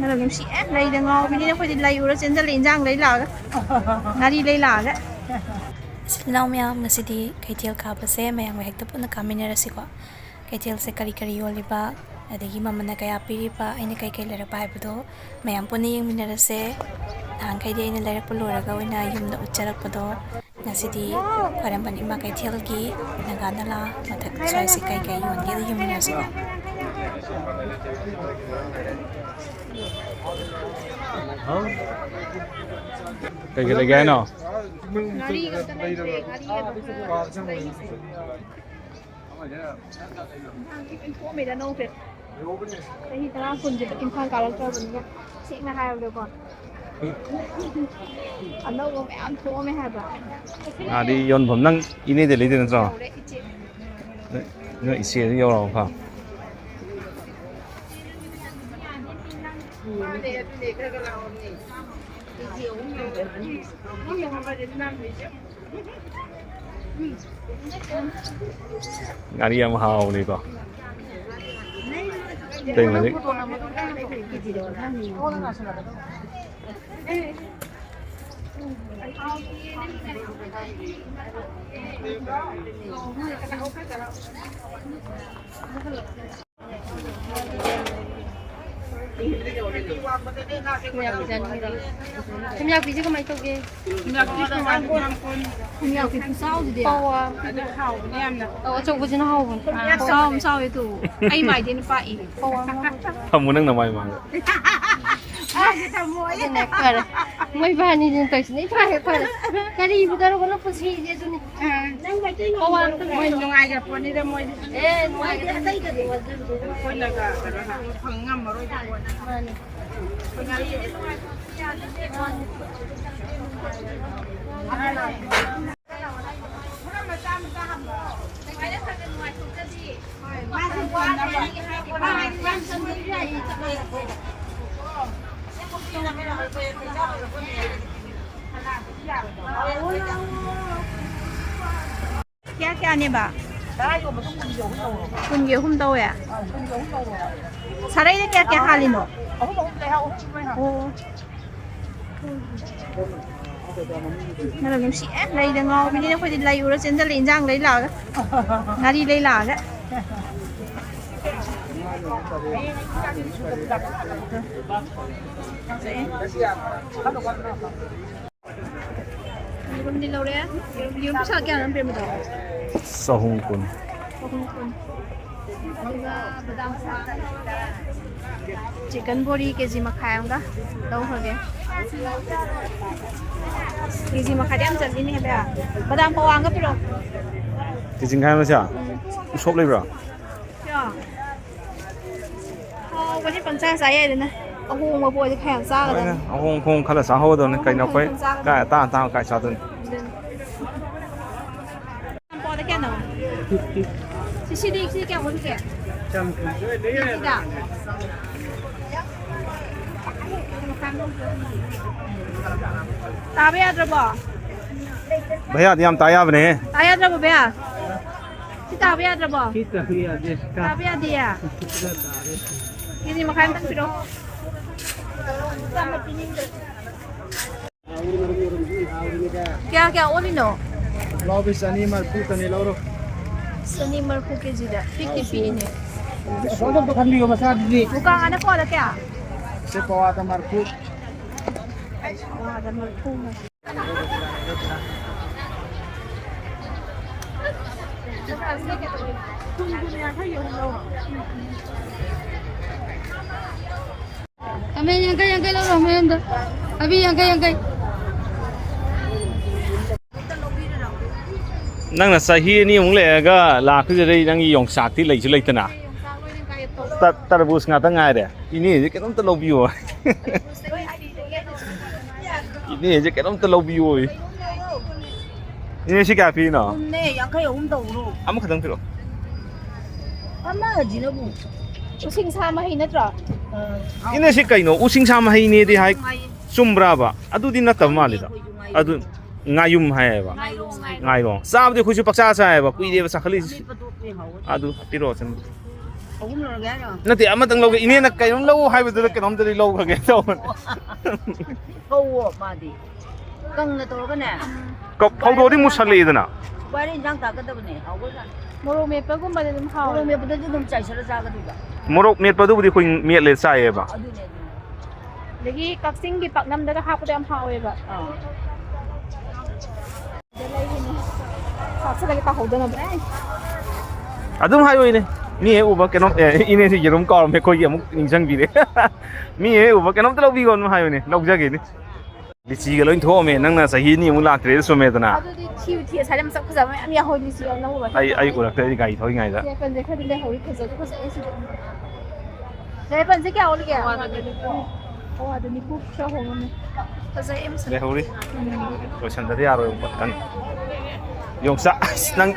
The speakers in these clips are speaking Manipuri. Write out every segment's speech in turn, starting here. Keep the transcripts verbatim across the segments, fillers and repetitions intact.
ꯃꯅꯝ ꯅꯨꯡꯁꯤꯑꯦ꯫ ꯂꯩꯗ ꯉꯥꯎꯕꯤꯅꯤꯅ ꯑꯩꯈꯣꯏꯗꯤ ꯂꯩ ꯎꯔ ꯆꯦꯟꯖꯜꯂꯛꯑꯦ, ꯏꯟꯖꯥꯡ ꯂꯩ ꯂꯥꯛꯑꯒ꯫ ꯉꯥꯔꯤ ꯂꯩ ꯂꯥꯛꯑꯒ꯫ ꯏꯆꯤꯜ ꯏꯅꯥꯎ ꯃꯌꯥꯝ, ꯉꯁꯤꯗꯤ ꯀꯩꯊꯦꯜ ꯀꯥꯕꯁꯦ ꯃꯌꯥꯝꯒ ꯍꯦꯛꯇ ꯄꯨꯟꯅ ꯀꯥꯃꯤꯟꯅꯔꯁꯤꯀꯣ꯫ ꯀꯩꯊꯦꯜꯁꯦ ꯀꯔꯤ ꯀꯔꯤ ꯌꯣꯜꯂꯤꯕ, ꯑꯗꯒꯤ ꯃꯃꯜꯅ ꯀꯌꯥ ꯄꯤꯔꯤꯕ, ꯑꯩꯅ ꯀꯩ ꯀꯩ ꯂꯩꯔꯛꯄ ꯍꯥꯏꯕꯗꯣ ꯃꯌꯥꯝ ꯄꯨꯟꯅ ꯌꯦꯡꯃꯤꯟꯅꯔꯁꯦ꯫ ꯅꯍꯥꯟꯈꯩꯗꯤ ꯑꯩꯅ ꯂꯩꯔꯛꯄ ꯂꯣꯏꯔꯒ ꯑꯣꯏꯅ ꯌꯨꯝꯗ ꯎꯠꯆꯔꯛꯄꯗꯣ, ꯉꯁꯤꯗꯤ ꯈ꯭ꯋꯥꯏꯔꯝꯕꯟ ꯏꯃꯥ ꯀꯩꯊꯦꯜꯒꯤ ꯅꯥꯒꯥ ꯅꯂꯥ ꯃꯊꯛ ꯁ꯭ꯋꯥꯏꯁꯦ ꯀꯩ ꯀꯩ ꯌꯣꯟꯒꯦꯗꯣ ꯌꯦꯡꯃꯤꯟꯅꯁꯤꯀꯣ꯫ ꯀꯩ ꯀꯩ ꯂꯩꯒꯦ ꯍꯥꯏꯅꯣ? ꯉꯥꯔꯤ ꯈꯛꯇ ꯂꯩꯇ꯭ꯔꯦ, ꯉꯥꯔꯤ ꯑꯗꯨꯝ ꯈꯔ ꯂꯩꯁꯦ꯫ ꯏꯟꯁꯥꯡꯗꯤ ꯂꯣꯏ ꯊꯣꯛꯑꯝꯃꯦꯗ ꯑꯅꯧꯕ꯫ ꯆꯍꯤ ꯇꯔꯥ ꯀꯨꯟꯁꯦ ꯏꯝꯐꯥꯜ ꯀꯥꯔꯛꯇ꯭ꯔꯕꯅꯤꯅ, ꯁꯦꯡꯅ ꯍꯥꯏꯔꯕꯗꯀꯣ꯫ ꯑꯅꯧꯕ ꯃꯌꯥꯝ ꯊꯣꯛꯑꯝꯃꯦ ꯍꯥꯏꯕ꯫ ꯉꯥꯗꯤ ꯌꯣꯟꯐꯝ ꯅꯪ ꯏꯅꯦꯗ ꯂꯩꯗꯣꯏ ꯅꯠꯇ꯭ꯔꯣ? ꯌꯧꯔꯦ, ꯏꯆꯦ꯫ ꯅꯣꯏ ꯏꯆꯦꯗ ꯌꯧꯔꯛꯑꯣ ꯈꯣ꯫ ꯉꯥꯔꯤ ꯌꯥꯝ ꯍꯥꯎꯕꯅꯤꯀꯣ꯫ ꯑꯇꯩ ꯃꯗꯤ꯫ ꯊꯨꯝꯌꯥꯛꯄꯤꯁꯦ ꯀꯃꯥꯏꯅ ꯇꯧꯒꯦ? ꯊꯨꯝꯌꯥꯛꯄꯤ ꯈꯨꯆꯥꯎꯁꯤꯗꯤ꯫ ꯄꯋꯥ꯫ ꯑꯗꯨ ꯍꯥꯎꯕꯅꯦ ꯌꯥꯝꯅ꯫ ꯑꯧ, ꯑꯆꯧꯕꯁꯤꯅ ꯍꯥꯎꯕꯅꯦ꯫ ꯈꯨꯆꯥꯎ ꯑꯃ ꯆꯥꯎꯋꯦ ꯇꯨ꯫ ꯑꯩ ꯃꯥꯏꯗꯤ ꯅꯨꯄꯥ ꯏ꯫ ꯄꯋꯥ ꯑꯃ ꯍꯥꯎꯕꯅꯦ꯫ ꯊꯝꯃꯨ ꯅꯪ ꯅꯃꯥꯏ ꯃꯥꯡꯗ꯫ ꯑꯗꯨꯅꯦ ꯐꯔꯦ꯫ ꯃꯣꯏ ꯏꯕꯥꯅꯤꯁꯤꯅ ꯇꯧꯔꯤꯁꯤꯅꯦ꯫ ꯐꯔꯦ, ꯐꯔꯦ꯫ ꯀꯔꯤ ꯏꯕꯨꯗꯧꯔꯕꯅꯣ ꯄꯨꯟꯁꯤꯁꯦ ꯑꯗꯨꯅꯤ꯫ ꯄꯋꯥ ꯑꯝꯇ ꯃꯣꯏ ꯅꯨꯡꯉꯥꯏꯈ꯭ꯔ ꯄꯣꯠꯅꯤꯗ ꯃꯣꯏꯗꯤ꯫ ꯑꯦ, ꯅꯨꯡꯉꯥꯏꯈ꯭ꯔ ꯄꯣꯠꯅꯤ꯫ ꯑꯩꯈꯣꯏꯅꯒ ꯀꯩꯅꯣ ꯐꯪ ꯉꯝꯃꯔꯣꯏꯗ ꯄꯣꯠꯅꯤ꯫ ꯃꯥꯅꯤ꯫ ꯀꯌꯥ ꯀꯌꯥꯅꯦꯕ? ꯇꯔꯥ ꯌꯣꯟꯕꯗꯣ ꯀꯨꯟꯒꯤ ꯑꯍꯨꯝ ꯂꯧꯔꯣ꯫ ꯀꯨꯟꯒꯤ ꯑꯍꯨꯝ ꯇꯧꯋꯦ? ꯑꯥ, ꯀꯨꯟꯒꯤ ꯑꯍꯨꯝ ꯂꯧꯔꯣ꯫ ꯁꯥꯔꯩꯗ ꯀꯌꯥ ꯀꯌꯥ ꯍꯥꯜꯂꯤꯅꯣ? ꯑꯍꯨꯝ ꯑꯍꯨꯝ ꯂꯩꯍꯥꯎ ꯑꯍꯨꯝ ꯂꯩꯍꯥꯎ꯫ ꯑꯣ꯫ ꯃꯅꯝ ꯅꯨꯡꯁꯤꯑꯦ꯫ ꯂꯩꯗ ꯉꯥꯎꯕꯤꯅꯤꯅ ꯑꯩꯈꯣꯏꯗꯤ ꯂꯩ ꯎꯔ ꯆꯦꯟꯖꯜꯂꯦ, ꯏꯟꯖꯥꯡ ꯂꯩ ꯂꯥꯛꯑꯒ꯫ ꯉꯥꯔꯤ ꯂꯩ ꯂꯥꯛꯑꯒ꯫ ꯌꯦꯔꯨꯝꯗꯤ ꯂꯧꯔꯦ꯫ ꯌꯦꯔꯨꯝ, ꯌꯦꯔꯨꯝ ꯄꯩꯁꯥ ꯀꯌꯥꯅꯣ ꯄꯤꯔꯝꯕꯗꯣ? ꯆꯍꯨꯝ ꯀꯨꯟ꯫ ꯆꯍꯨꯝ ꯀꯨꯟ꯫ ꯑꯗꯨꯒ ꯕꯗꯥꯝ ꯄꯋꯥ ꯑꯃ ꯂꯧꯔꯦ꯫ ꯆꯤꯛꯀꯟ ꯕꯣꯔꯤ ꯀꯦꯖꯤ ꯃꯈꯥꯏ ꯑꯃꯒ ꯂꯧꯈ꯭ꯔꯒꯦ꯫ ꯀꯦꯖꯤ ꯃꯈꯥꯏꯗꯤ ꯌꯥꯝ ꯆꯠꯂꯤꯅꯦ ꯍꯥꯏꯕ꯫ ꯕꯗꯥꯝ ꯄꯋꯥ ꯑꯃꯒ ꯄꯤꯔꯛꯑꯣ꯫ ꯀꯦꯖꯤ ꯃꯈꯥꯏ ꯑꯃꯁꯦ? ꯎꯝ꯫ ꯎꯁꯣꯞ ꯂꯩꯕ꯭ꯔꯣ? ꯀꯌꯥ? ꯍꯥꯎꯕꯅꯤ ꯄꯪꯆꯥ ꯆꯥ ꯌꯥꯏꯗꯅ꯫ ꯑꯍꯣꯡꯕ ꯄꯣꯠꯁꯦ ꯈꯔ ꯌꯥꯝ ꯆꯥꯒꯗꯕꯅꯤ꯫ ꯍꯣꯏꯅꯦ, ꯑꯍꯣꯡ ꯑꯍꯣꯡ ꯈꯜꯂ ꯆꯥꯍꯧꯒꯗꯕꯅꯤ꯫ ꯑꯍꯣꯡ ꯀꯩꯅꯣ ꯑꯩꯈꯣꯏ ꯈꯜꯂ ꯆꯥꯒꯗꯕꯅꯤ꯫ ꯀꯥꯏ ꯑꯇꯥꯡ ꯑꯇꯥꯡꯕ ꯀꯥꯏ ꯆꯥꯗꯣꯏꯅꯣ? ꯑꯗꯨꯅꯤ꯫ ꯄꯣꯗ ꯀꯌꯥꯅꯣ? ꯐꯤꯐꯇꯤ꯫ ꯁꯤ, ꯁꯤꯗꯤ, ꯁꯤ ꯀꯌꯥ ꯑꯣꯟꯒꯦ? ꯆꯥꯝꯃ꯫ ꯐꯤꯐꯇꯤꯗ? ꯇꯥꯕ ꯌꯥꯗ꯭ꯔꯕꯣ? ꯚꯩꯌꯥꯗꯤ ꯌꯥꯝ ꯇꯥ ꯌꯥꯕꯅꯦ꯫ ꯇꯥ ꯌꯥꯗ꯭ꯔꯕꯣ ꯚꯩꯌꯥ? ꯁꯤ ꯇꯥꯕ ꯌꯥꯗ꯭ꯔꯕꯣ? ꯁꯤ ꯇꯥꯕ ꯌꯥꯗꯦ꯫ ꯇꯥꯕ ꯌꯥꯗꯤꯌꯦ? ꯁꯤꯗ ꯇꯥꯔꯦ꯫ ꯀꯦꯖꯤ ꯃꯈꯥꯏ ꯑꯝꯇꯪ ꯄꯤꯔꯛꯑꯣ꯫ ꯀꯌꯥ ꯀꯌꯥ ꯑꯣꯜꯂꯤꯅꯣ? ꯄꯨꯛꯂꯥꯎꯕꯤ ꯆꯅꯤ ꯃꯔꯤꯐꯨꯇꯅꯤ ꯂꯧꯔꯣ꯫ ꯆꯅꯤ ꯃꯔꯤꯐꯨ ꯀꯦꯖꯤꯗ ꯐꯤꯐꯇꯤ ꯄꯤꯅꯦ꯫ ꯑꯁꯣꯝꯗ ꯑꯝꯇ ꯈꯟꯕꯤꯌꯣ ꯃꯆꯥꯗꯨꯗꯤ꯫ ꯃꯨꯀꯥ ꯉꯥꯅ ꯄꯋꯥꯗ ꯀꯌꯥ? ꯁꯦ ꯄꯋꯥꯗ ꯃꯔꯤꯐꯨ꯫ ꯄꯋꯥꯗ ꯃꯔꯤꯐꯨ꯫ ꯈꯥꯃꯦꯟ ꯌꯥꯡꯈꯩ ꯌꯥꯡꯈꯩ ꯂꯧꯔꯣ, ꯈꯥꯃꯦꯟꯗꯣ꯫ ꯊꯕꯤ ꯌꯥꯡꯈꯩ ꯌꯥꯡꯈꯩ꯫ ꯅꯪꯅ ꯆꯍꯤ ꯑꯅꯤꯃꯨꯛ ꯂꯩꯔꯒ ꯂꯥꯛꯄꯁꯤꯗꯩ ꯅꯪꯒꯤ ꯌꯣꯡꯆꯥꯛꯇꯤ ꯂꯩꯁꯨ ꯂꯩꯇꯅ꯫ ꯇ-, ꯇꯔꯕꯨꯖ ꯉꯥꯛꯇ ꯉꯥꯏꯔꯦ꯫ ꯏꯅꯦꯁꯦ ꯀꯩꯅꯣꯝꯇ ꯂꯧꯕꯤꯌꯣ꯫ ꯏꯅꯦꯁꯦ ꯀꯩꯅꯣꯝꯇ ꯂꯧꯕꯤꯌꯣ꯫ ꯏꯅꯦ, ꯁꯤ ꯀꯌꯥ ꯄꯤꯔꯤꯅꯣ? ꯀꯨꯟꯅꯦ, ꯌꯥꯡꯈꯩ ꯑꯍꯨꯝ ꯇꯧꯕ꯭ꯔꯣ? ꯑꯃꯈꯛꯇꯪ ꯄꯤꯔꯛꯑꯣ꯫ ꯑꯃꯁꯤꯅꯕꯨ꯫ ꯎꯁꯤꯡꯁꯥ ꯃꯍꯩ ꯅꯠꯇ꯭ꯔꯣ? ꯑꯥ꯫ ꯏꯅꯦ, ꯁꯤ ꯀꯩꯅꯣ? ꯎꯁꯤꯡꯁꯥ ꯃꯍꯩꯅꯦꯗꯤ ꯍꯥꯏ꯫ ꯉꯥꯌꯨꯝ꯫ ꯆꯨꯝꯕ꯭ꯔꯥꯕ? ꯑꯗꯨꯗꯤ ꯅꯠꯇꯕ ꯈꯪꯗꯦ ꯃꯥꯜꯂꯤꯗ꯫ ꯑꯩꯈꯣꯏꯁꯨ ꯉꯥꯌꯨꯝ꯫ ꯑꯗꯨ ꯉꯥꯌꯨꯝ ꯍꯥꯏꯌꯦꯕ꯫ ꯉꯥꯌꯨꯝ, ꯉꯥꯌꯨꯝ꯫ ꯉꯥꯏꯔꯣ, ꯆꯥꯕꯗꯤ ꯑꯩꯈꯣꯏꯁꯨ ꯄꯛꯆꯥ ꯆꯥꯏꯌꯦꯕ, ꯀꯨꯏꯔꯦꯕ ꯆꯥꯈꯠꯂꯛꯏꯁꯦ꯫ ꯑꯃꯦꯠꯄꯗꯣ ꯄꯨꯏ ꯍꯥꯎꯋꯦ꯫ ꯑꯗꯨ ꯄꯤꯔꯛꯑꯣ ꯆꯪ꯫ ꯑꯍꯨꯝ ꯂꯧꯔꯒꯦ ꯍꯥꯏꯔꯣ? ꯅꯠꯇꯦ, ꯑꯃꯇꯪ ꯂꯧꯒꯦ꯫ ꯏꯅꯦꯅ ꯀꯩꯅꯣꯝ ꯂꯧ ꯍꯥꯏꯕꯗꯨꯗ ꯀꯩꯅꯣꯝꯇꯗꯤ ꯂꯧꯈ꯭ꯔꯒꯦ ꯇꯧꯕꯅꯦ꯫ ꯐꯧꯋꯣ ꯃꯥꯗꯤ꯫ ꯀꯪꯅ ꯇꯧꯔꯒꯅꯦ꯫ ꯀꯞ-, ꯐꯧꯗꯣꯛꯑꯗꯤ ꯃꯨꯁꯜꯂꯛꯏꯗꯅ꯫ ꯁꯨꯒꯥꯏꯔ ꯏꯟꯖꯥꯡ ꯊꯥꯛꯀꯗꯕꯅꯦ꯫ ꯍꯥꯎꯒ꯭ꯔꯖꯥꯠꯅꯤ꯫ ꯃꯣꯔꯣꯛ ꯃꯦꯠꯄꯒꯨꯝꯕꯗꯤ ꯑꯗꯨꯝ ꯍꯥꯎꯋꯦ꯫ ꯃꯣꯔꯣꯛ ꯃꯦꯠꯄꯗꯁꯨ ꯑꯗꯨꯝ ꯆꯥꯏꯁꯜꯂ ꯆꯥꯒꯗꯣꯏꯕ꯫ ꯃꯣꯔꯣꯛ ꯃꯦꯠꯄꯗꯨꯕꯨꯗꯤ ꯑꯩꯈꯣꯏ ꯃꯦꯠꯂꯦ ꯆꯥꯏꯌꯦꯕ꯫ ꯑꯗꯨꯅꯦ, ꯑꯗꯨꯅꯦ꯫ ꯑꯗꯒꯤ ꯀꯛꯆꯤꯡꯒꯤ ꯄꯥꯛꯅꯝꯗꯒ ꯍꯥꯞꯄꯗꯣ ꯌꯥꯝ ꯍꯥꯎꯋꯦꯕ꯫ ꯑꯥ꯫ ꯆꯥꯁꯤꯜꯂꯒ ꯇꯥꯍꯧꯗꯅꯕ꯫ ꯑꯗꯨꯝ ꯍꯥꯏꯌꯣ ꯏꯅꯦ꯫ ꯃꯤ ꯍꯦꯛ ꯎꯕ ꯀꯩꯅꯣꯝ, ꯑꯦ, ꯏꯅꯦꯁꯤ ꯌꯦꯔꯨꯝ ꯀꯥꯎꯔꯝꯃꯦ, ꯑꯩꯈꯣꯏꯒꯤ ꯑꯃꯨꯛ ꯅꯤꯡꯁꯤꯡꯕꯤꯔꯦ꯫ ꯃꯤ ꯍꯦꯛ ꯎꯕ ꯀꯩꯅꯣꯝꯇ ꯂꯧꯕꯤꯌꯣ ꯑꯗꯨꯝ ꯍꯥꯏꯌꯣꯅꯦ, ꯂꯧꯖꯒꯦꯅꯦ꯫ ꯂꯤꯆꯤꯒ ꯂꯣꯏ ꯊꯣꯛꯑꯝꯃꯦ, ꯅꯪꯅ ꯆꯍꯤ ꯑꯅꯤꯃꯨꯛ ꯂꯥꯛꯇ꯭ꯔꯦꯗ ꯆꯨꯝꯃꯦꯗꯅ꯫ ꯑꯗꯨꯗꯤ ꯊꯤꯕꯨ ꯊꯤ, ꯑꯁꯥꯏꯗ ꯃꯁꯛ ꯐꯖꯕ ꯃꯌꯥꯝ ꯌꯥꯎꯍꯧꯔꯤ, ꯂꯤꯆꯤ ꯌꯥꯝ ꯂꯧꯔꯨꯔꯦ꯫ ꯑꯩ, ꯑꯩ ꯎꯔꯛꯇ꯭ꯔꯦ, ꯑꯩꯗꯤ ꯒꯥꯔꯤ ꯊꯧꯔꯤꯉꯩꯗ꯫ ꯁꯤ ꯑꯦꯄꯜꯁꯦ ꯈꯔꯗꯤ ꯂꯩꯍꯧꯔꯤ, ꯐꯖꯁꯨ ꯐꯖꯩ ꯁꯤꯗꯤ꯫ ꯁꯤ ꯑꯦꯄꯜꯁꯦ ꯀꯌꯥ ꯑꯣꯜꯂꯤꯒꯦ? ꯄꯋꯥꯗ ꯅꯤꯐꯨ꯫ ꯄꯋꯥꯗ ꯅꯤꯐꯨ ꯈꯔ ꯍꯣꯡꯉꯝꯃꯦ꯫ ꯐꯖꯩꯌꯦ ꯃꯁꯛ꯫ ꯂꯩꯍꯧꯔꯤ꯫ ꯎꯝ꯫ ꯂꯣꯏꯁꯟꯗꯗꯤ ꯌꯥꯔꯣꯏ ꯑꯃꯨꯛ ꯈꯤꯇꯪ꯫ ꯌꯣꯡꯆꯥꯛ, ꯑꯁ, ꯅꯪ,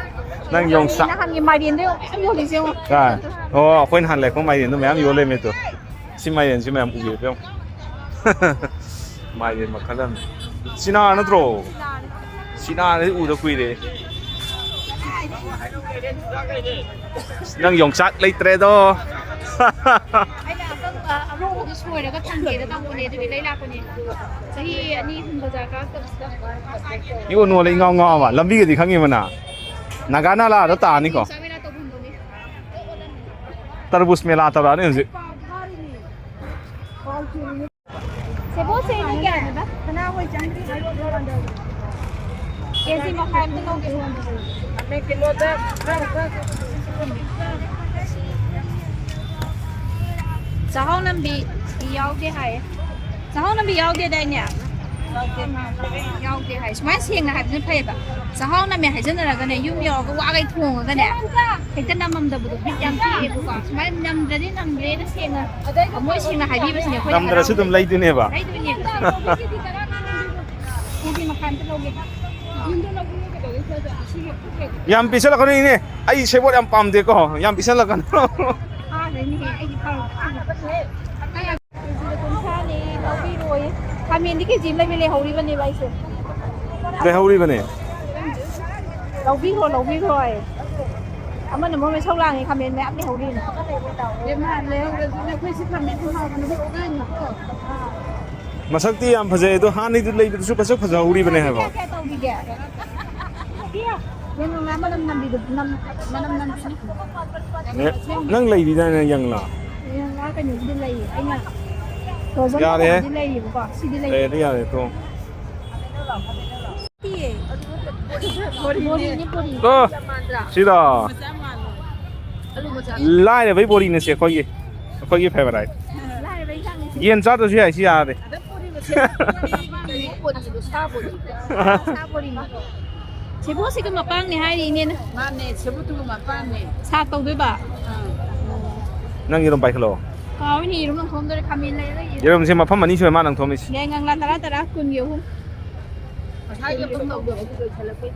ꯅꯪ ꯌꯣꯡꯆꯥꯛ꯫ ꯅꯍꯥꯟꯒꯤ ꯃꯥꯏꯔꯦꯟꯗꯣ ꯌꯦꯡꯉꯣ, ꯃꯌꯥꯝ ꯌꯣꯜꯂꯤꯁꯦ ꯌꯦꯡꯉꯣ꯫ ꯑꯥ꯫ ꯑꯣ, ꯑꯩꯈꯣꯏ ꯅꯍꯥꯟ ꯂꯩꯔꯛꯄ ꯃꯥꯏꯔꯦꯟꯗꯣ ꯃꯌꯥꯝ ꯌꯣꯜ ꯂꯩꯔꯝꯃꯦ ꯇꯨ꯫ ꯁꯤ ꯃꯥꯏꯔꯦꯟꯁꯤ ꯃꯌꯥꯝ ꯎꯕꯤꯔꯦ ꯌꯦꯡꯉꯣ꯫ ꯃꯥꯏꯔꯦꯟ ꯃꯈꯜ ꯑꯃꯅꯤ꯫ ꯁꯤꯅꯥ ꯅꯠꯇ꯭ꯔꯣ? ꯁꯤꯅꯥꯗꯤ ꯎꯗ ꯀꯨꯏꯔꯦ꯫ ꯅꯪ ꯌꯣꯡꯆꯥꯛ ꯂꯩꯇ꯭ꯔꯦꯗꯣ꯫ ꯑꯩꯅ ꯑꯀꯪꯕ ꯑꯉꯧꯕꯗꯣ ꯁꯣꯏꯔꯒ ꯊꯝꯒꯦꯅ ꯇꯧꯕꯅꯦ, ꯑꯗꯨꯒꯤ ꯂꯩ ꯂꯥꯛꯄꯅꯦ꯫ ꯆꯍꯤ ꯑꯅꯤ ꯑꯍꯨꯝ ꯕꯖꯥꯔ ꯀꯥꯔꯛꯇꯕꯁꯤꯗ꯫ ꯏꯑꯣꯟ ꯑꯣꯜꯂꯦ, ꯏꯉꯥꯎ ꯉꯥꯎꯕ꯫ ꯂꯝꯕꯤꯒꯗꯤ ꯈꯪꯉꯤꯕ ꯅꯪ? ꯅꯥꯒꯥ ꯅꯥꯂꯥꯗ ꯇꯥꯅꯤꯀꯣ꯫ ꯌꯣꯡꯆꯥꯛ ꯃꯦꯂꯥ ꯇꯧꯐꯝꯗꯨꯅꯦ꯫ ꯇꯔꯕꯨꯖ ꯃꯦꯂꯥ ꯇꯧꯔꯛꯑꯅꯤ ꯍꯧꯖꯤꯛ꯫ ꯁꯦꯕꯣꯠꯁꯦ ꯏꯅꯦ ꯀꯌꯥꯅꯦꯕ? ꯁꯅꯥꯍꯣꯏ ꯆꯪꯗ꯭ꯔꯤ ꯍꯥꯏꯕ ꯀꯦꯖꯤ ꯃꯈꯥꯏ ꯑꯝꯇ ꯂꯧꯒꯦ꯫ ꯆꯥꯛꯍꯥꯎ ꯅꯝꯕꯤ ꯌꯥꯎꯗꯦ ꯍꯥꯏꯌꯦ꯫ ꯆꯥꯛꯍꯥꯎ ꯅꯝꯕꯤ ꯌꯥꯎꯗꯦꯗꯥꯏꯅꯦ? ꯌꯥꯎꯗꯦ ꯍꯥꯏ꯫ ꯁꯨꯃꯥꯏꯅ ꯁꯦꯡꯅ ꯍꯥꯏꯕꯁꯤꯅ ꯐꯩꯌꯦꯕ꯫ ꯆꯥꯛꯍꯥꯎ ꯅꯝꯃꯦ ꯍꯥꯏꯖꯟꯅꯔꯒꯅꯦ, ꯌꯨꯝ ꯌꯧꯔꯒ ꯋꯥꯈꯩ ꯊꯣꯡꯉꯒꯅꯦ, ꯍꯦꯛꯇ ꯅꯝꯃꯝꯗꯕꯗꯣ ꯕꯤꯠ ꯌꯥꯝ ꯇꯦꯛꯑꯦꯕꯀꯣ꯫ ꯁꯨꯃꯥꯏꯅ ꯅꯝꯗ꯭ꯔꯗꯤ ꯅꯝꯗ꯭ꯔꯦꯅ ꯁꯦꯡꯅ ꯊꯃꯣꯏ ꯁꯦꯡꯅ ꯍꯥꯏꯕꯤꯕꯁꯤꯅꯦ ꯑꯩꯈꯣꯏ ꯅꯝꯗ꯭ꯔꯁꯨ ꯑꯗꯨꯝ ꯍꯔꯥꯎꯖꯩ꯫ ꯂꯩꯗꯣꯏꯅꯦꯕ꯫ ꯂꯩꯗꯣꯏꯅꯦꯕ꯫ ꯀꯦꯖꯤ ꯃꯈꯥꯏ ꯑꯝꯇ ꯂꯧꯒꯦ꯫ ꯌꯥꯝ ꯄꯤꯁꯜꯂꯛꯀꯅꯨ ꯏꯅꯦ, ꯑꯩ ꯁꯦꯕꯣꯠ ꯌꯥꯝ ꯄꯥꯝꯗꯦꯀꯣ, ꯌꯥꯝ ꯄꯤꯁꯜꯂꯛꯀꯅꯨ꯫ ꯐꯥꯗꯣꯏꯅꯦꯍꯦ, ꯑꯩꯗꯤ ꯐꯔꯣꯏ꯫ ꯀꯦꯖꯤꯗ ꯀꯨꯟꯊ꯭ꯔꯥꯅꯦ, ꯂꯧꯕꯤꯔꯣꯏ꯫ ꯈꯥꯃꯦꯟꯗꯤ ꯀꯦꯖꯤ ꯑꯃ ꯂꯩꯕ ꯂꯩꯍꯧꯔꯤꯕꯅꯦꯕ ꯑꯩꯁꯦ꯫ ꯂꯩꯍꯧꯔꯤꯕꯅꯦ꯫ ꯂꯧꯕꯤꯈ꯭ꯔꯣ, ꯂꯧꯕꯤꯈ꯭ꯔꯣ ꯑꯩ꯫ ꯑꯃꯅ ꯃꯣꯏ ꯃꯩꯁꯧ ꯂꯥꯡꯉꯤ, ꯈꯥꯃꯦꯟ ꯃꯌꯥꯝ ꯂꯩꯍꯧꯔꯤꯅꯦ꯫ ꯏꯕꯦꯝꯃ, ꯂꯩꯍꯧꯔꯁꯨꯅꯦ, ꯑꯩꯈꯣꯏ ꯁꯤ ꯈꯥꯃꯦꯟ ꯊꯣꯡ ꯍꯥꯎꯕꯅꯦ, ꯑꯩꯈꯣꯏ ꯑꯣꯒꯥꯅꯤꯀꯣ꯫ ꯃꯁꯛꯇꯤ ꯌꯥꯝ ꯐꯖꯩ, ꯑꯗꯣ ꯍꯥꯟꯅꯩꯗꯨ ꯂꯩꯕꯗꯨꯁꯨ ꯐꯖ ꯐꯖꯍꯧꯔꯤꯕꯅꯦ ꯍꯥꯏꯕ꯫ ꯀꯌꯥ ꯇꯧꯕꯤꯒꯦ? ꯌꯦꯟ ꯅꯨꯡꯂꯥ ꯃꯅꯝ ꯅꯝꯕꯤꯗꯨ, ꯅꯝ-, ꯃꯅꯝ ꯅꯝꯕꯤꯅꯦ꯫ ꯅꯦ, ꯅꯪ ꯂꯩꯔꯤꯗꯥꯏꯅꯦ ꯌꯦꯟ ꯅꯨꯡꯂꯥ? ꯌꯦꯟ ꯅꯨꯡꯂꯥ ꯀꯩꯅꯣꯒꯤꯗꯤ ꯂꯩꯌꯦ, ꯑꯩꯅ ꯐ꯭ꯔꯣꯖꯟ ꯌꯥꯔꯦ꯫ ꯃꯈꯜꯗꯤ ꯂꯩꯌꯦꯕꯀꯣ, ꯁꯤꯗꯤ ꯂꯩꯌꯦ꯫ ꯂꯩꯔꯗꯤ ꯌꯥꯔꯦ, ꯇꯣ꯫ ꯅꯠꯇꯤꯌꯦ꯫ ꯕꯣꯔꯤꯅꯦ, ꯕꯣꯔꯤ꯫ ꯇꯣ, ꯁꯤꯗ꯫ ꯂꯥꯏꯔꯕꯩ ꯕꯣꯔꯤꯅꯦ ꯁꯦ ꯑꯩꯈꯣꯏꯒꯤ, ꯑꯩꯈꯣꯏꯒꯤ ꯐꯦꯚꯔꯥꯏꯠ꯫ ꯂꯥꯏꯔꯕꯩ ꯏꯟꯁꯥꯡꯅꯤ ꯁꯤ꯫ ꯌꯦꯟ ꯆꯥꯗ꯭ꯔꯁꯨ ꯌꯥꯏ, ꯁꯤ ꯌꯥꯔꯗꯤ꯫ ꯕꯣꯔꯤꯗꯣ, ꯁꯥ ꯕꯣꯔꯤ꯫ ꯁꯥ ꯕꯣꯔꯤꯅꯦ꯫ ꯁꯦꯕꯣꯠꯁꯤꯒ ꯃꯄꯥꯡꯅꯦ ꯍꯥꯏꯔꯤ ꯏꯅꯦꯅ꯫ ꯃꯥꯅꯦ, ꯁꯦꯕꯣꯠꯇꯨꯒ ꯃꯄꯥꯡꯅꯦ꯫ ꯁꯥꯛ ꯇꯧꯗꯣꯏꯕ? ꯑꯥ꯫ ꯅꯪ ꯌꯦꯔꯨꯝ ꯄꯥꯏꯈꯠꯂꯛꯑꯣ꯫ ꯀꯥꯎꯏꯅꯦ, ꯌꯦꯔꯨꯝ ꯂꯪꯊꯣꯛꯑꯝꯗꯣꯏꯔꯦ, ꯈꯥꯃꯦꯟ ꯂꯩꯔꯒ ꯌꯦꯔꯨꯝ꯫ ꯌꯦꯔꯨꯝꯁꯦ ꯃꯐꯝ ꯑꯅꯤ ꯁꯨꯔꯦ ꯃꯥ ꯂꯪꯊꯣꯛꯑꯝꯃꯤꯁꯦ꯫ ꯌꯥꯏꯉꯪꯂꯥ ꯇꯔꯥ ꯇꯔꯥ, ꯀꯨꯟꯒꯤ ꯑꯍꯨꯝ꯫ ꯉꯁꯥꯏꯒꯤ ꯑꯍꯨꯝ ꯂꯧꯗꯣ ꯑꯗꯨ ꯂꯣꯏꯁꯜꯂꯛꯄꯩ꯫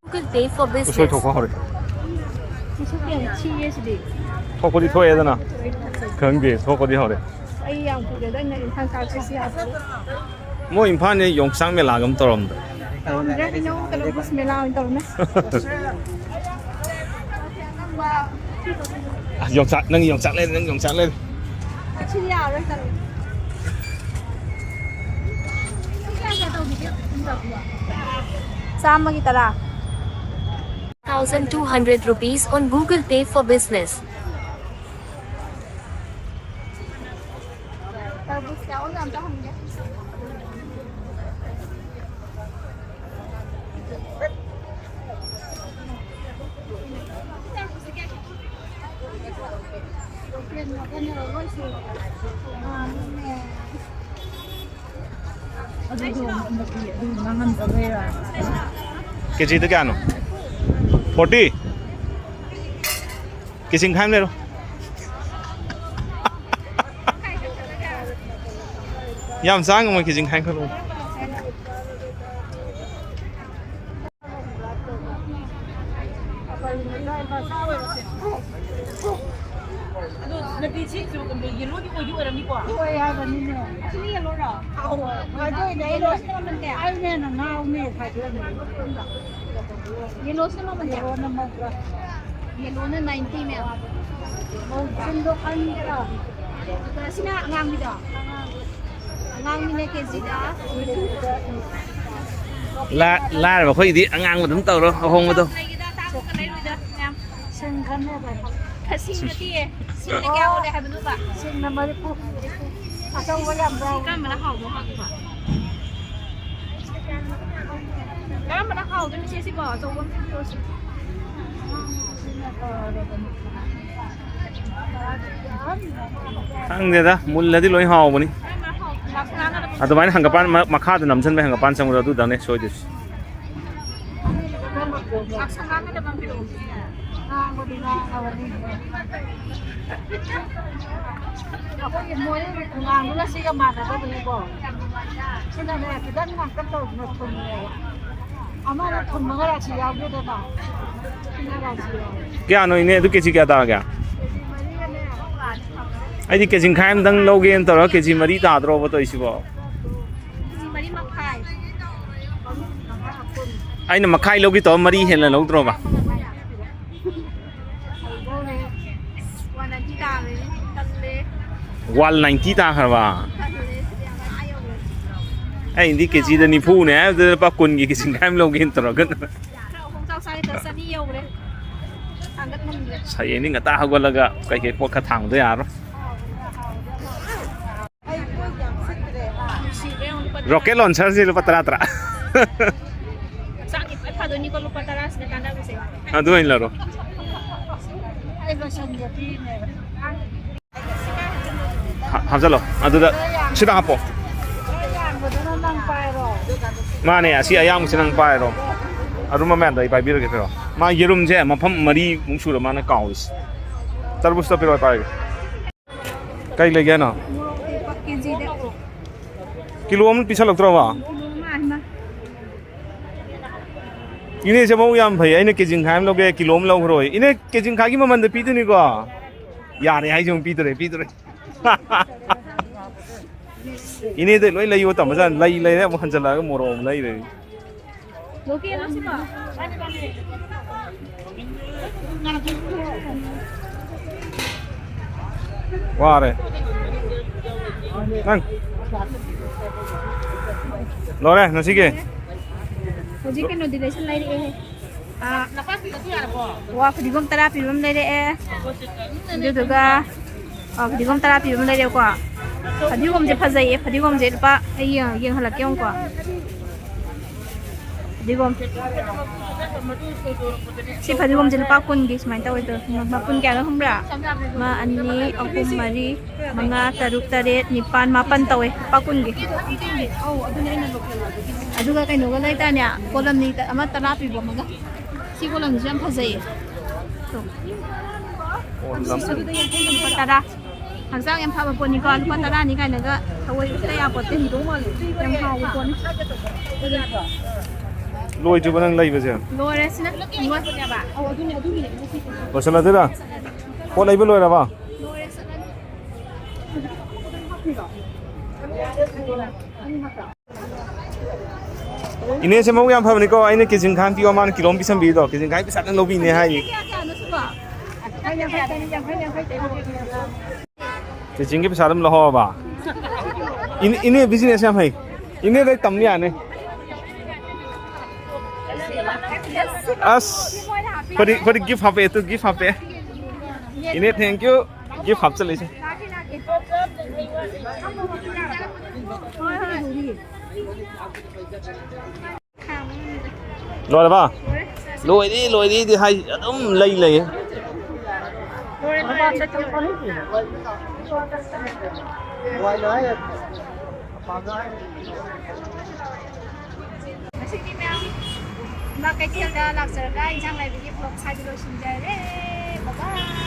Google Pay for ꯎꯁꯣꯏ Business. ꯊꯣꯛꯄ ꯍꯧꯔꯦ꯫ ꯃꯁꯛꯇꯤ ꯌꯥꯝ ꯊꯤꯌꯦ ꯁꯤꯗꯤ꯫ ꯊꯣꯛꯄꯗꯤ ꯊꯣꯛꯑꯦꯗꯅ꯫ ꯈꯪꯗꯦ, ꯊꯣꯛꯄꯗꯤ ꯍꯧꯔꯦ꯫ ꯑꯩ ꯌꯥꯝ ꯀꯨꯏꯔꯦꯗ ꯑꯩꯅ ꯏꯝꯐꯥꯜ ꯀꯥꯔꯛꯄꯁꯤ ꯌꯥꯗ꯭ꯔꯦ꯫ ꯃꯣꯏ ꯏꯝꯐꯥꯜꯁꯦ ꯌꯣꯡꯆꯥꯛ ꯃꯦꯂꯥꯒ ꯑꯃ ꯇꯧꯔꯝꯗ꯭ꯔꯣ? ꯇꯧꯔꯝꯗ꯭ꯔꯦ, ꯍꯩꯅꯧ ꯀꯩꯅꯣ ꯕꯨꯁ ꯃꯦꯂꯥ ꯑꯣꯏꯅ ꯇꯧꯔꯝꯃꯦ꯫ ꯑꯁ, ꯌꯣꯡꯆꯥꯛ, ꯅꯪꯒꯤ ꯌꯣꯡꯆꯥꯛ ꯂꯩꯔꯦ, ꯅꯪꯒꯤ ꯌꯣꯡꯆꯥꯛ ꯂꯩꯔꯦ꯫ ꯁꯤꯗꯤ ꯌꯥꯔꯔꯣꯏ, ꯇꯜꯂꯦ꯫ ꯆꯥꯝꯃꯒꯤ ꯇꯔꯥ꯫ Thousand two hundred rupees on Google Pay for Business. ꯇꯔꯕꯨꯖ ꯌꯥꯎꯕ꯭ꯔꯥ ꯑꯝꯇ ꯍꯪꯒꯦ꯫ ꯀꯦꯖꯤꯗ ꯀꯌꯥꯅꯣ? ꯐꯣꯔꯇꯤ? ꯀꯦꯖꯤ ꯃꯈꯥꯏ ꯑꯃ ꯂꯩꯔꯣ꯫ ꯌꯥꯝ ꯆꯥ ꯉꯝꯃꯣꯏ, ꯀꯦꯖꯤ ꯃꯈꯥꯏ ꯑꯃꯈꯛ ꯂꯧꯔꯣ꯫ ꯑꯗꯣ ꯅꯨꯄꯤ ꯁꯤ ꯌꯦꯜꯂꯣ ꯑꯣꯏꯗꯤ ꯑꯣꯏꯔꯝꯅꯤꯀꯣ꯫ ꯑꯣꯏ ꯍꯥꯏꯕꯅꯤꯅꯦ꯫ ꯑꯁꯤꯅ ꯌꯦꯜꯂꯣꯔꯣ? ꯑꯧ, ꯈꯥꯏꯗꯣꯛꯏꯅꯦ꯫ ꯌꯦꯜꯂꯣꯁꯤꯅ ꯃꯃꯜ ꯀꯌꯥ? ꯑꯩꯅ ꯍꯦꯟꯅ ꯉꯥꯎꯅꯦ ꯈꯥꯏꯗꯣꯛꯏꯅꯦ꯫ ꯌꯦꯜꯂꯣꯁꯤꯅ ꯃꯃꯜ ꯀꯌꯥ? ꯌꯦꯜꯂꯣꯅ ꯃꯧꯗ꯭ꯔꯥ꯫ ꯌꯦꯜꯂꯣꯅ ninety, ꯃꯦꯝ꯫ ꯃꯧꯗ꯭ꯔꯤꯡꯗꯣ ꯈꯪꯗ꯭ꯔꯣ? ꯑꯗꯨꯒ ꯁꯤꯅ ꯑꯉꯥꯡꯕꯤꯗꯣ? ꯑꯉꯥꯡꯕꯤꯅ ꯀꯦꯖꯤꯗ ꯂꯥ-, ꯂꯥꯏꯔꯕ ꯑꯩꯈꯣꯏꯒꯤꯗꯤ ꯑꯉꯥꯡꯕ ꯑꯗꯨꯝ ꯇꯧꯔꯣ, ꯑꯍꯣꯡꯕꯗꯣ꯫ ꯂꯩꯒꯦꯗ, ꯑꯇꯥꯡꯕꯒ ꯂꯩꯔꯣꯏꯗ, ꯃꯦꯝ꯫ ꯁꯤꯡ ꯈꯟꯅꯕ꯫ ꯈ-, ꯁꯤꯡ ꯅꯠꯇꯤꯌꯦ꯫ ꯁꯤꯡꯅ ꯀꯌꯥ ꯑꯣꯜꯂꯦ ꯍꯥꯏꯕꯅꯣꯕ? ꯁꯤꯡꯅ ꯃꯔꯤꯐꯨ꯫ ꯑꯆꯧꯕ ꯌꯥꯝ ꯌꯥꯎꯋꯦ꯫ ꯀꯔꯝꯕꯅ ꯍꯥꯎꯗꯧ ꯃꯥꯟꯒꯦꯕ? ꯀꯔꯝꯕꯅ ꯍꯥꯎꯗꯣꯏꯅꯣ, ꯏꯆꯦ, ꯁꯤꯕꯣ? ꯑꯆꯧꯕ ꯑꯃ ꯄꯤꯔꯛꯑꯣꯁꯦ꯫ ꯈꯪꯗꯦꯗ, ꯃꯨꯜꯂꯗꯤ ꯂꯣꯏ ꯍꯥꯎꯕꯅꯤ꯫ ꯀꯔꯝꯕꯅ ꯍꯥꯎ-, ꯂꯥꯛꯁ ꯉꯥꯡꯒꯗꯕ? ꯑꯗꯨꯃꯥꯏꯅ ꯍꯪꯒꯄꯥꯟ ꯃ-, ꯃꯈꯥꯗ ꯅꯝꯁꯤꯟꯕ ꯍꯪꯒꯄꯥꯟ ꯆꯪꯕꯗꯣ ꯑꯗꯨꯗꯪꯅꯦ ꯁꯣꯏꯗꯣꯏꯁꯦ꯫ ꯉꯥꯡꯁꯪ ꯉꯥꯡꯒꯗꯕ ꯑꯃ ꯄꯤꯔꯛꯑꯣ꯫ ꯉꯥꯡꯕꯗꯤ ꯉꯥꯡꯉꯕꯅꯤ꯫ ꯑꯩꯈꯣꯏꯒꯤ ꯃꯣꯔꯦꯒꯤ ꯈꯣꯡꯉꯥꯡꯗꯨꯅ ꯁꯤꯒ ꯃꯥꯟꯅꯗꯕꯅꯤꯀꯣ꯫ ꯁꯤꯅꯅꯦ, ꯈꯤꯇꯪ ꯉꯥꯡꯇꯛ ꯇꯧꯗꯅ ꯊꯨꯝꯃꯦꯕ꯫ ꯑꯃꯅ ꯊꯨꯝꯃꯒ ꯔꯥꯁꯤ ꯌꯥꯎꯗꯦꯗꯅ꯫ ꯁꯤꯅ ꯔꯥꯁꯤ ꯌꯥꯎꯋꯦ꯫ ꯀꯌꯥꯅꯣ, ꯏꯅꯦ? ꯑꯗꯨ ꯀꯦꯖꯤ ꯀꯌꯥ ꯇꯥꯔꯒꯦ? ꯀꯦꯖꯤ ꯃꯔꯤꯒꯅꯦ꯫ ꯑꯩꯗꯤ ꯀꯦꯖꯤ ꯃꯈꯥꯏ ꯑꯃꯗꯪ ꯂꯧꯒꯦꯅ ꯇꯧꯔꯒ ꯀꯦꯖꯤ ꯃꯔꯤ ꯇꯥꯗ꯭ꯔꯣꯕ ꯇꯧꯔꯤꯁꯤꯕꯣ? ꯀꯦꯖꯤ ꯃꯔꯤ ꯃꯈꯥꯏ꯫ ꯑꯩꯅ ꯃꯈꯥꯏ ꯂꯧꯒꯦ ꯇꯧꯔ ꯃꯔꯤ ꯍꯦꯟꯅ ꯂꯧꯗ꯭ꯔꯣꯕ? One ninety ꯇꯥꯔꯦ, ꯇꯜꯂꯦ꯫ One ninety ꯇꯥꯈ꯭ꯔꯕ? ꯇꯜꯂꯦ, ꯁꯤꯗꯤ ꯌꯥꯝ ꯑꯥ ꯌꯧꯔꯦ꯫ ꯑꯩꯗꯤ ꯀꯦꯖꯤꯗ ꯅꯤꯐꯨꯅꯦ ꯍꯥꯏꯕꯗꯨꯗ ꯂꯨꯄꯥ ꯀꯨꯟꯒꯤ ꯀꯦꯖꯤ ꯃꯈꯥꯏ ꯑꯃ ꯂꯧꯒꯦꯅ ꯇꯧꯔꯒ꯫ ꯈꯔ ꯑꯍꯣꯡ ꯆꯥꯎ ꯆꯥꯒꯦ ꯇꯧꯔ ꯆꯅꯤ ꯌꯧꯔꯦ꯫ ꯊꯥꯡꯒꯠ ꯉꯝꯗ꯭ꯔꯦ꯫ ꯍꯌꯦꯡꯗꯤ ꯉꯟꯇꯥ ꯍꯧꯒꯠꯂꯒ ꯀꯩꯀꯩ ꯄꯣꯠ ꯈꯔ ꯊꯥꯡꯗ ꯌꯥꯔꯣꯏ꯫ ꯑꯩ ꯄꯣꯠ ꯌꯥꯝ ꯁꯤꯠꯇ꯭ꯔꯦ, ꯍꯥ? ꯅꯨꯡꯁꯤꯈ꯭ꯔꯦ, ꯌꯦꯡꯉꯨ, ꯂꯨꯄꯥ ꯇꯔꯥ꯫ Rocket launcher ꯁꯦ ꯂꯨꯄꯥ ꯇꯔꯥ ꯇꯔꯥ꯫ ꯍꯛꯆꯥꯡꯒꯤ ꯈ꯭ꯋꯥꯏ ꯐꯗꯣꯏꯅꯤꯀꯣ, ꯂꯨꯄꯥ ꯇꯔꯥꯁꯤꯅ ꯀꯥꯟꯅꯕꯁꯦ꯫ ꯑꯗꯨ ꯑꯣꯏꯅ ꯂꯧꯔꯣ꯫ ꯑꯩ ꯂꯣꯏꯁꯟꯒꯦ ꯄꯤꯅꯦꯕ꯫ ꯍꯥ-, ꯍꯥꯞꯆꯜꯂꯣ꯫ ꯑꯗꯨꯗ ꯁꯤꯗ ꯍꯥꯞꯄꯣ꯫ ꯈꯔ ꯌꯥꯝꯕꯗꯨꯅ ꯅꯪ ꯄꯥꯏꯔꯣ꯫ ꯃꯥꯅꯦ, ꯑꯁꯤ ꯑꯌꯥꯝꯕꯁꯤ ꯅꯪ ꯄꯥꯏꯔꯣ꯫ ꯑꯔꯨꯝꯕ ꯃꯌꯥꯝꯗꯣ ꯑꯩ ꯄꯥꯏꯕꯤꯔꯒꯦ, ꯄꯤꯔꯣ꯫ ꯃꯥ ꯌꯦꯔꯨꯝꯁꯦ ꯃꯐꯝ ꯃꯔꯤꯃꯨꯛ ꯁꯨꯔ ꯃꯥꯅ ꯀꯥꯎꯔꯤꯁꯦ꯫ ꯇꯔꯕꯨꯖꯇꯣ ꯄꯤꯔꯣ, ꯑꯩ ꯄꯥꯏꯔꯒꯦ꯫ ꯀꯩ ꯂꯩꯒꯦ ꯍꯥꯏꯅꯣ? ꯃꯣꯔꯣꯛ ꯑꯇꯦꯛꯄ ꯀꯦꯖꯤꯗ꯫ ꯀꯤꯂꯣ ꯑꯃ ꯄꯤꯁꯜꯂꯛꯇ꯭ꯔꯣꯕ? ꯀꯤꯂꯣ ꯑꯃ ꯍꯥꯏꯅ꯫ ꯏꯅꯦꯁꯦ ꯃꯕꯨꯛ ꯌꯥꯝ ꯐꯩ꯫ ꯑꯩꯅ ꯀꯦꯖꯤ ꯃꯈꯥꯏ ꯑꯃ ꯂꯧꯒꯦ, ꯀꯤꯂꯣ ꯑꯃ ꯂꯧꯈ꯭ꯔꯣꯏ꯫ ꯏꯅꯦ, ꯀꯦꯖꯤ ꯃꯈꯥꯏꯒꯤ ꯃꯃꯜꯗ ꯄꯤꯗꯣꯏꯅꯤꯀꯣ? ꯌꯥꯔꯦ ꯍꯥꯏꯁꯦ ꯑꯃꯨꯛ ꯄꯤꯗꯣꯔꯦ, ꯄꯤꯗꯣꯔꯦ꯫ ꯏꯅꯦꯗꯩ ꯂꯣꯏ ꯂꯩꯌꯣ ꯇꯝꯕꯖꯥꯠꯅꯤ꯫ ꯂꯩ ꯂꯩꯔꯦ ꯑꯃꯨꯛ ꯍꯟꯖꯜꯂꯛꯑꯒ ꯃꯣꯔꯣꯛ ꯑꯃꯨꯛ ꯂꯩꯔꯦ꯫ ꯋꯥꯔꯦ꯫ ꯅꯪ ꯂꯣꯏꯔꯦ ꯉꯁꯤꯒꯤ? ꯍꯧꯖꯤꯛ ꯀꯩꯅꯣꯗꯤ ꯂꯩꯁꯜ ꯂꯩꯔꯛꯑꯦ꯫ ꯑꯥ, ꯋꯥ ꯐꯗꯤꯒꯣꯝ ꯇꯔꯥ ꯄꯤꯕ ꯑꯃ ꯂꯩꯔꯛꯑꯦ꯫ ꯑꯗꯨꯗꯨꯒ, ꯑꯥ, ꯐꯗꯤꯒꯣꯝ ꯇꯔꯥ ꯄꯤꯕ ꯑꯃ ꯂꯩꯔꯦꯀꯣ꯫ ꯐꯗꯤꯒꯣꯝꯁꯦ ꯐꯖꯩꯌꯦ꯫ ꯐꯗꯤꯒꯣꯝꯁꯦ ꯂꯨꯄꯥ, ꯑꯩ ꯌꯦꯡ-, ꯌꯦꯡꯍꯜꯂꯛꯀꯦ ꯌꯦꯡꯉꯨꯀꯣ꯫ ꯐꯗꯤꯒꯣꯝ꯫ ꯁꯤ ꯐꯗꯤꯒꯣꯝꯁꯦ ꯂꯨꯄꯥ ꯀꯨꯟꯒꯤ ꯁꯨꯃꯥꯏꯅ ꯇꯧꯋꯦ꯫ ꯇꯧꯋꯦ꯫ ꯃꯄꯨꯟ ꯀꯌꯥꯅꯣ ꯈꯪꯕ꯭ꯔꯥ? ꯑꯃ, ꯑꯅꯤ, ꯑꯍꯨꯝ, ꯃꯔꯤ, ꯃꯉꯥ, ꯇꯔꯨꯛ, ꯇꯔꯦꯠ, ꯅꯤꯄꯥꯟ, ꯃꯥꯄꯟ ꯇꯧꯋꯦ꯫ ꯂꯨꯄꯥ ꯀꯨꯟꯒꯤ꯫ ꯑꯗꯨꯒ ꯀꯩꯅꯣꯒ ꯂꯩꯇꯥꯅꯦ, ꯀꯣꯂꯝꯅꯤ ꯑꯃ ꯇꯔꯥ ꯄꯤꯕ ꯑꯃꯒ꯫ ꯁꯤ ꯀꯣꯂꯝꯁꯤꯁꯨ ꯌꯥꯝ ꯐꯖꯩꯌꯦ꯫ ꯇꯣ꯫ ꯁꯤꯁꯨ ꯂꯨꯄꯥ ꯇꯔꯥ꯫ ꯍꯛꯆꯥꯡ ꯌꯥꯝ ꯐꯕ ꯄꯣꯠꯅꯤꯀꯣ꯫ ꯂꯨꯄꯥ ꯇꯔꯥꯅꯤ ꯀꯥꯏꯅꯒ ꯊꯑꯣꯏ ꯎꯠꯇ ꯌꯥꯄꯣꯠꯇꯦ꯫ ꯌꯥꯝ ꯍꯥꯎꯕ ꯄꯣꯠꯅꯤ꯫ ꯂꯣꯏꯗ꯭ꯔꯤꯕ ꯅꯪ ꯂꯩꯕꯁꯦ? ꯂꯣꯏꯔꯦ ꯁꯤꯅ꯫ ꯂꯣꯏꯁꯤꯜꯂꯗꯣꯏꯔꯥ? ꯄꯣꯠ ꯂꯩꯕ ꯂꯣꯏꯔꯕ? ꯂꯣꯏꯔꯦ, ꯆꯠꯂꯅꯤ꯫ ꯏꯅꯦꯁꯦ ꯃꯕꯨꯛ ꯌꯥꯝ ꯐꯕꯅꯤꯀꯣ, ꯑꯩꯅ ꯀꯦꯖꯤ ꯃꯈꯥꯏ ꯑꯃ ꯄꯤꯌꯣ, ꯃꯥꯅ ꯀꯤꯂꯣ ꯑꯃ ꯄꯤꯁꯟꯕꯤꯗꯣ, ꯀꯦꯖꯤ ꯃꯈꯥꯏ ꯄꯩꯁꯥ ꯅꯪ ꯂꯧꯕꯤꯅꯦ ꯍꯥꯏꯌꯦ꯫ ꯀꯌꯥ ꯀꯌꯥꯅꯣ ꯁꯤꯕꯣ? ꯆꯦꯆꯤꯡꯒꯤ ꯄꯩꯁꯥ ꯑꯗꯨꯝ ꯂꯧꯍꯧꯔꯕ? ꯏꯅꯦ, ꯏꯅꯦ business ꯌꯥꯝ ꯍꯩ꯫ ꯏꯅꯦꯗꯩ ꯇꯝ ꯌꯥꯅꯤ꯫ ꯑꯁ, ꯑꯩꯈꯣꯏꯗꯤ, ꯑꯩꯈꯣꯏꯗꯤ gift ꯍꯥꯞꯄꯦ, ꯇꯨ gift ꯍꯥꯞꯄꯦ꯫ ꯏꯅꯦ, thank you꯫ Gift ꯍꯥꯞꯆꯜꯂꯤꯁꯦ꯫ ꯂꯣꯏꯔꯕ? ꯂꯣꯏꯔꯦ, ꯂꯣꯏꯔꯦꯗꯤ ꯍꯥꯏ, ꯑꯗꯨꯝ ꯂꯩ ꯂꯩꯌꯦ꯫ ꯉꯁꯤꯗꯤ ꯃꯌꯥꯝ ꯏꯃꯥ ꯀꯩꯊꯦꯜꯗ ꯂꯥꯛꯆꯔꯒ ꯏꯟꯁꯥꯡ ꯂꯩꯕꯒꯤ vlog ꯁ꯭ꯋꯥꯏꯗ ꯂꯣꯏꯁꯤꯟꯖꯔꯦ꯫ Bye bye꯫